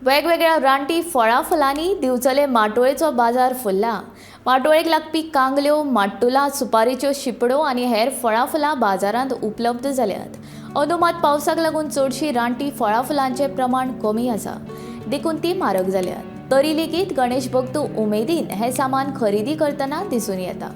वेगवेगळ्या रानटी फळां फुलांनी दिवचले माटोळेचो बाजार फुल्ला. माटोळेक लागपी कांगल्यो, माट्टुलां, सुपारेच्यो शिपड्यो आनी हेर फळां फुलां बाजारांत उपलब्ध जाल्यात. अंदू मात पावसाक लागून चडशीं रानटी फळां फुलांचें प्रमाण कमी आसा, देखून ती म्हारग जाल्यात. तरी लेगीत गणेश भक्त उमेदीन हें सामान खरेदी करतना दिसून येता.